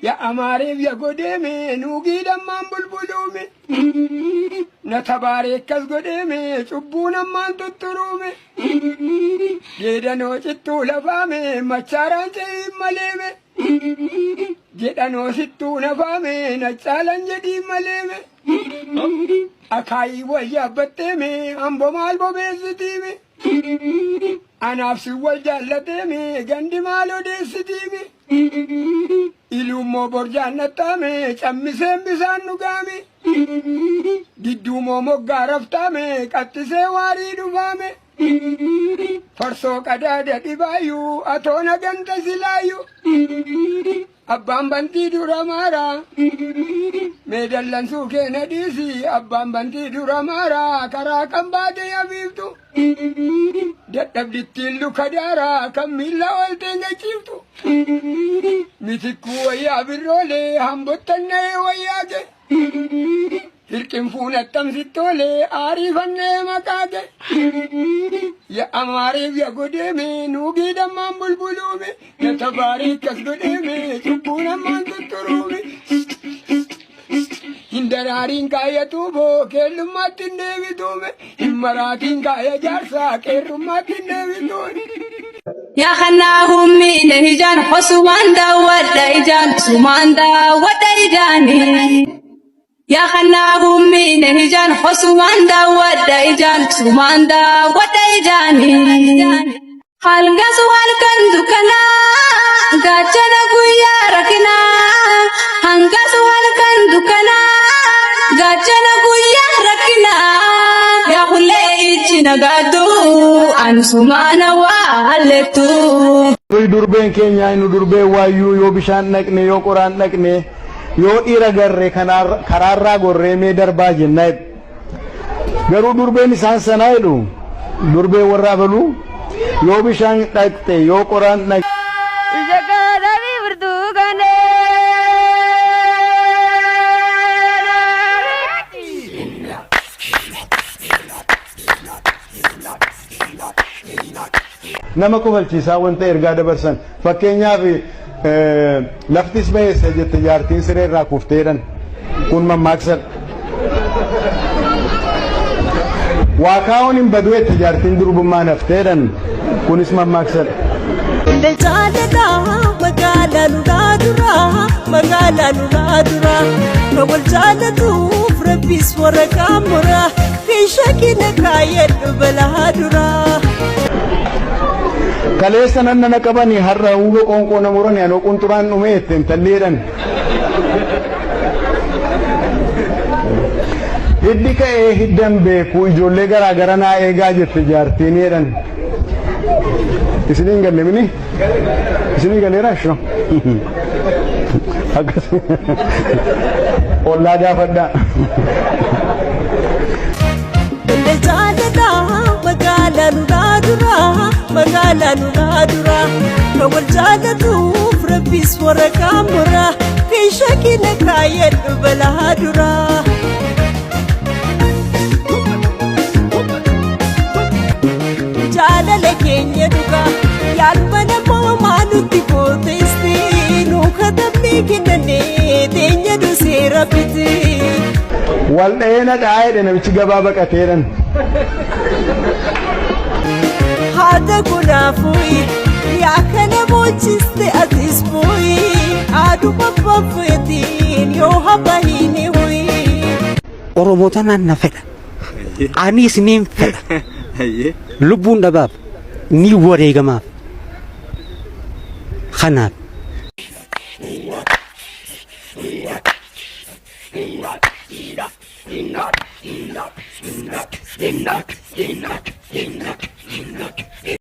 Ya amaareef ya godheeme nuugii dammaan bulbuluume. Na tabaaree akkas godheeme cubbuun ammaan tutturuume. Geedanoo cittuu lafaame machaaraan ce'iin maleeme. Jedhanoo sittuu nafaame na caalan jedhiin maleeme. Akaayii wal yaabbatteeme ambo maal bobeessitiime. Anaaf si wal jaallateeme gandi maal odeessitiime. Iluummoo borjaan nattaame cammiseen bisaan dhugaame. Gidduumoo moggaa raftaame qaxxisee waarii dhufaame. Farsoo qadaada dhibaayyuu atoona ganda silaayyuu. Abbaan bantii dura maara. Mee dallansuu kee na dhiisi abbaan bantii dura maara karaa kan baate yafiiftu. Dadhabdittiin luka daaraa kan miilla ooltee nyachiiftu. Mitikkuu wayyaa birroolee hambottannee wayyaa kee. Hirqinfuun attamsittoolee aariifannee maqaa kee. Ya amaareef ya godheeme nuugii dammaan bulbuluume na tabaarii akkas godheeme cubbuun ammaan tutturuume. Hin daraariin kaaya tuuboo keellummaatti hin deebituume hin maraatiin kaaya jaarsaa qeerrummaatti hin deebituume. Yaa kannaa hummiine ijaan osumaan daawwadha ijaan osumaan daawwadha ijaani. Yaa kannaa hummiine ijaan osumaan daawwadha ijaan osumaan daawwadha ijaani. Halgasu halkan dukkanaa gaachana guyyaa rakkinaa. Hangasu halkan dukkanaa gaachana guyyaa rakkinaa. Yaa hullee ijji nagaaddu ani sumaana waallettu. Nuyi durbeen keenya nu durbeen waayyuu yoo bishaan dhaqne yoo qoraan dhaqne yoo dhiira garre karaarraa gorree mee darbaa jenna jedhu. Garuu durbeen isaan sanaa jedhu durbeen warra abaluu yoo bishaan dhaqxe yoo qoraan dhaqxe. Nama kofalchiisaa wanta ergaa dabarsan fakkeenyaaf laftis baheessa jette jaartiin siree irraa kuftee jedhan kun mammaaksadha. Waa kaa'uun hin badu jette jaartiin durbummaan haftee jedhan kunis mammaaksadha. Jaalala magaalaa nurraa duraa magaalaa nurraa duraa kan wal jaalatuuf rabbis waraqaa muraa fiisha kina kaayedhu balaa duraa. Kaleessa nan nana qabani har'a huuba qoonqoo na murani anoo qunxuraan dhume jette intalli jedhan. Hiddi ka'ee hiddan beeku ijoollee garaa gara naa eegaa jette jaartiin jedhan. Isinii hin galle mini? Isinii galeera ishoo? Akkas ollaa gaafadhaa. Ganda jaalala magaalaa nurraa duraa magaalaa nurraa duraa kan wal jaalatuuf rabbis waraqaa muraa fiisha kina kaayedhu balaa duraa. Jaalala keenya dhugaa yaalma namaa nutti gooteesti nu katabnee kennannee teenya dusee rabbiti. Wal dha'ee na dha'aa jedhe namichi gabaa baqatee jedhan. Haadha kunaafuyi yaa kana bochiste atis bu'i aduma baffeetiin yoo haba hin huyi. Oromoo tanaan na fedha. Anis niin fedha. Lubbuun dhabaaf ni wareegamaaf. Kanaaf.